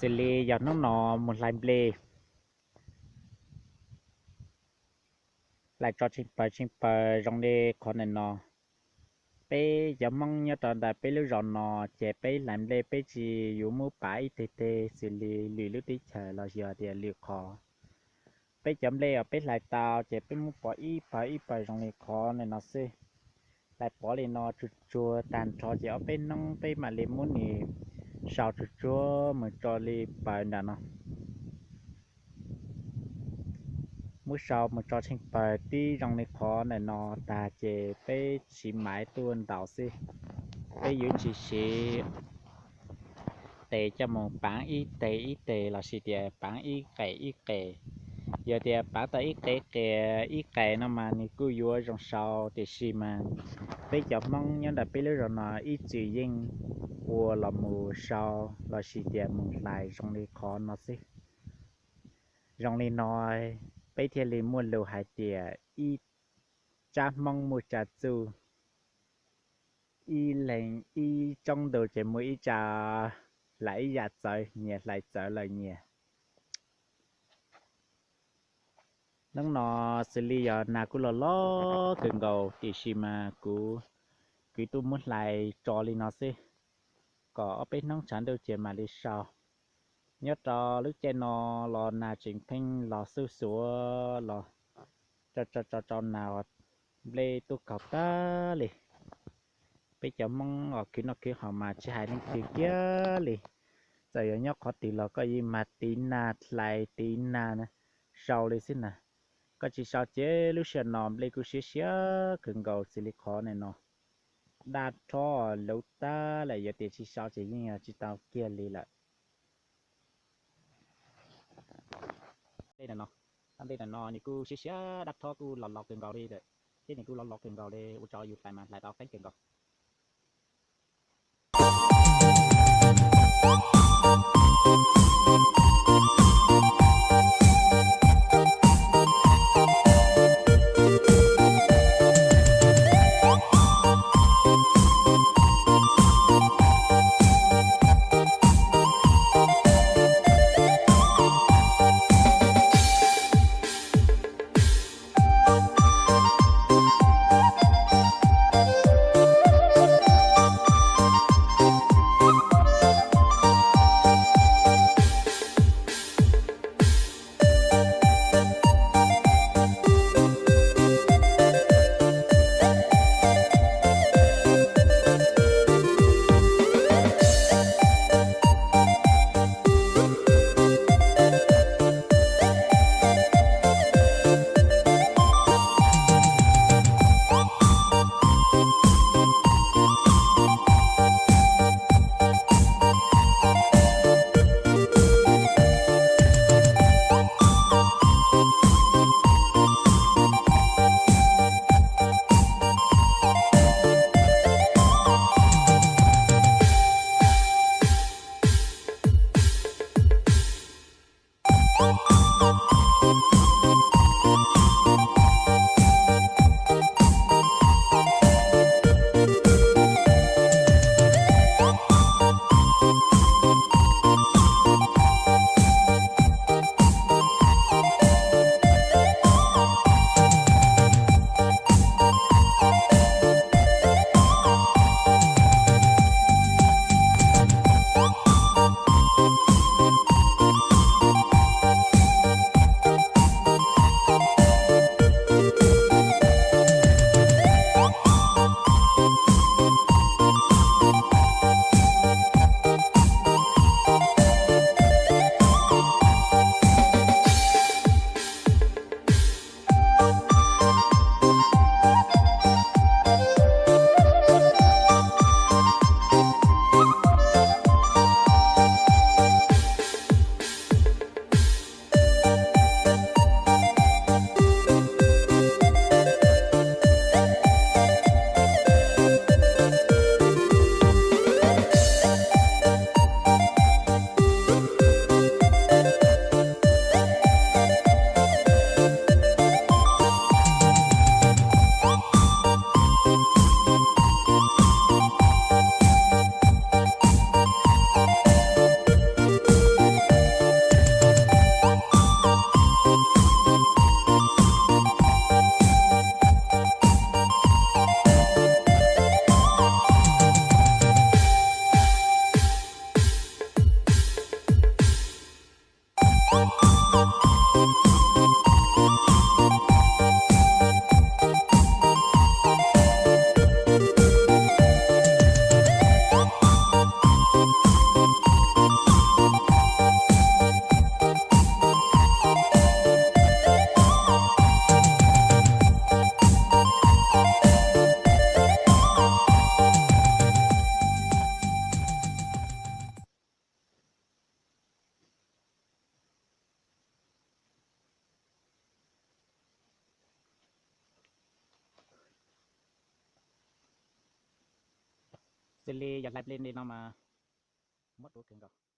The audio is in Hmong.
Xws li yog hnub no mus hlais nplej, hlais tso tsheej pawg tsheej pawg zoo li qhov ntawm no. Peb cov Hmoob nyob rau ntawm peb lub zos no, ces peb hlais nplej peb tsis yuav muab pav ib teg teg xws li lwm lub teb chaws los yog tias lwm qhov. Peb cov nplej uas peb hlais tau ces peb muab pov ib pawg ib pawg zoo li qhov ntawm no xwb. Hlais pov li no tsuag tsuag tag nrho ces ob peb hnub peb mam li muab nws sau tsuag tsuag mus tso li pawg nram no. Muab sau mus tso tsheej pawg tib zoo li qhov ntawm no tag ces peb siv maiv tuaj ntaus xwb. Peb yuav tsis siv tes coj mus paav ib teg ib teg los sis tias paav ib qes ib qes. Yog tias paav tau ib qes qes ib qes no mas nws kuj yuav zoo sau, tiam sis mas peb cov Hmoob nyob ntawm peb lub zos no ib txwm yeej ua los mus sau los sis tias mus hlais zoo li qhov no xwb. Zoo li no peb thiaj li muaj lus hais tias ib tsab Hmoob muaj tsa txuj, ib leeg ib tsoob ntu ces muaj ib tsa, hlais ib yam txawv nyias, hlais txawv lawm nyias. Hnub no xws li yog nag kuj los los kawg nkaus tiam sis mas kuv kwv tuaj muab hlais tso li no xwb, kom ob peb hnub tshav ntuj ces mam li sau. Nyob rau lub caij no los nag tseem pheej los xuj xuav los tso tso tso nag, nplej tuaj kaug tag li. Peb cov Hmoob uas khwv noj khwv haus mas tsis hais leej twg kiag li. Txawm yog nyob qhov twg los koj yeej mag tiv nag hlais tiv nag sau li xwb na. Koj tsis sau ces lub sij hawm no nplej kuj siab siab kawg nkaus xws li qhov ntawm no. Daj rhob luv tag lawm, yog tias tsis sau ces yeej yog tsis tau kiag li lawm. Nplej ntawm no, nplej ntawm no nws kuj siab siab daj rhob kuj los los kawg nkaus li lawm, thiab nws kuj los los kawg nkaus li, ua rau yus hlais mas hlais tau qeeb kawg nkaus. Xws li yog hlais plig li no mas muab duav kawg nkaus.